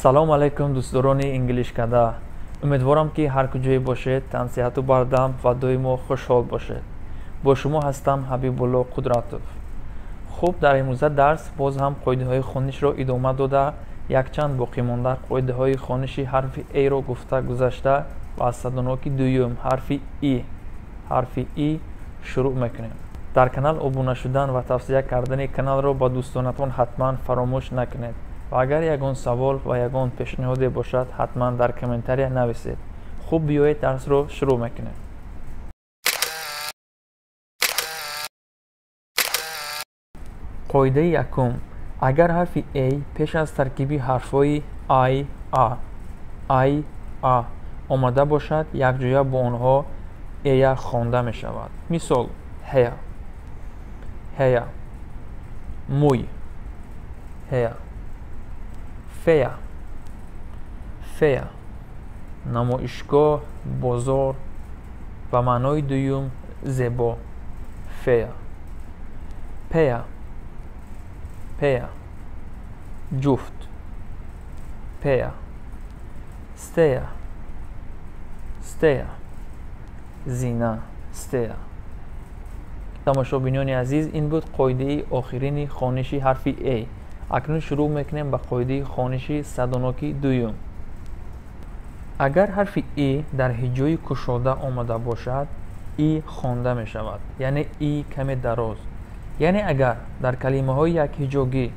Салом алайкум, дӯстдорони Инглишкада. Умедворам, ки ҳар куҷое бошед, тансиҳату бардам ва доимо хушҳол бошед. Бо шумо ҳастам Ҳабибулло Қудратов. Хуб, дар имрӯза дарс боз ҳам қоидаҳои хонишро идома дода, якчанд боқимонда қоидаҳои хониши ҳарфи эро гуфта гузашта ва аз садоноки дуюм, ҳарфи и, ҳарфи и шурӯъ мекунем. Дар канал обуна шудан ва тавсия кардани каналро ба дӯстонатон ҳатман фаромӯш накунед ва агар ягон савол ва ягон пешниҳоде бошад, ҳатман дар комментария нависед. Хуб, биёед, дарсро шурӯъ мекунем. Қоидаи якум: агар ҳарфи а пеш аз таркиби ҳарфҳои i, a, i, a омада бошад, якҷоя бо онҳо эя хонда мешавад. Мисол: hair, hair, мӯй, hair, fair, fair, намоишгоҳ, бозор ва маънои дуюм зебо, fair, pair, pair, ҷуфт, pair, stair, stair, зина, stair. Тамошобинони азиз, ин буд қоидаи охирини хониши ҳарфи а. Акнун шурӯъ мекунем ба қоидаи хониши садоноки дуюм. Агар ҳарфи и дар ҳиҷои кушода омада бошад, и хонда мешавад, яъне и каме дароз. Яъне агар дар калимаҳои якҳиҷогӣ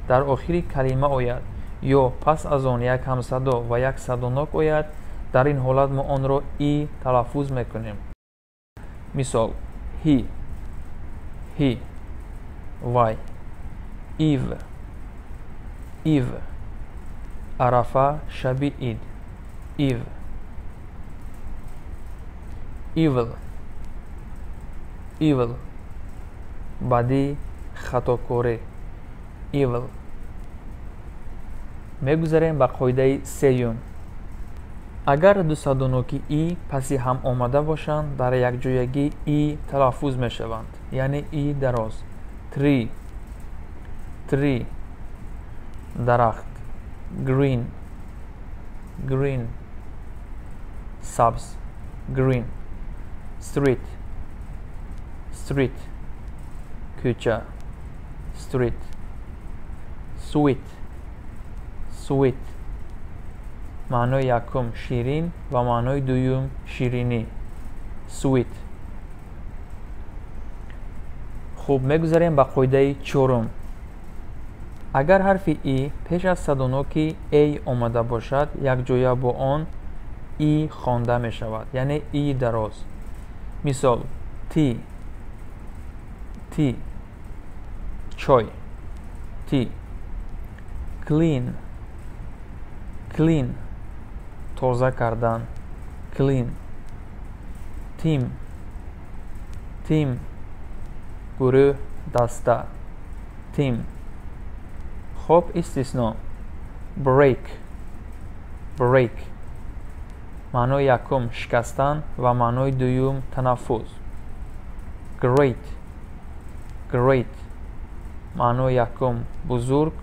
дар охири калима ояд ё пас аз он як ҳамсадо ва як садонок ояд, дар ин ҳолат мо онро и талаффуз мекунем. Мисол: he, he, вай, eve, eve, арафа, шаби ид, eve, evil, evil, бадӣ, хатокорӣ, evil. Мегузарем ба қоидаи сеюм. Агар ду садоноки и паси ҳам омада бошанд, дар якҷоягӣ и талаффуз мешаванд, яъне и дароз. Tree, tree, дарахт, green, green, сабз, green, street, street, кӯча, street, sweet, sweet, маънои якум ширин ва маънои дуюм ширинӣ, sweet. Хуб, мегузарем ба қоидаи чорум. Агар ҳарфи и пеш аз садоноки а омада бошад, якҷоя бо он и хонда мешавад, яъне и дароз. Мисол: tea, tea, чой, tea, clean, clean, тоза кардан, clean, team, team, гурӯҳ, даста, team. Хуб, истисно: break, break, маънои якум шикастан ва маънои дуюм танаффуз, great, great, маънои якум бузург,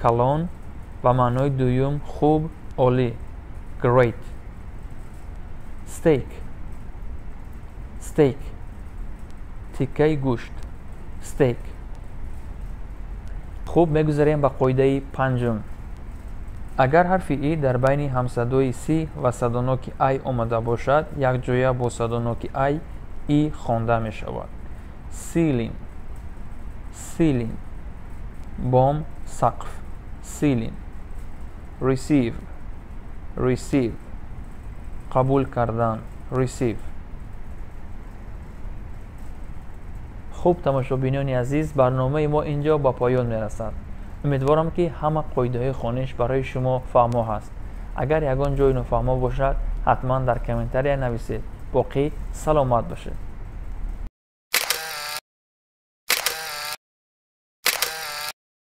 калон ва маънои дуюм хуб, олӣ, great, steak, steak, тиккаи гӯшт, steak. Хуб, мегузарем ба қоидаи панҷум. Агар ҳарфи и дар байни ҳамсадои с ва садоноки ай омада бошад, якҷоя бо садоноки ай и хонда мешавад. Ceiling, ceiling, бом, сақф, ceiling, receive, receive, қабул кардан, receive. Хуб, тамошобинони азиз, барномаи мо инҷо ба поён мерасад. Умедворам, ки ҳама қоидаҳои хониш барои шумо фаҳмо ҳаст. Агар ягон ҷой нофаҳмо бошад, ҳатман дар комментария нависед. Боқӣ саломат бошед.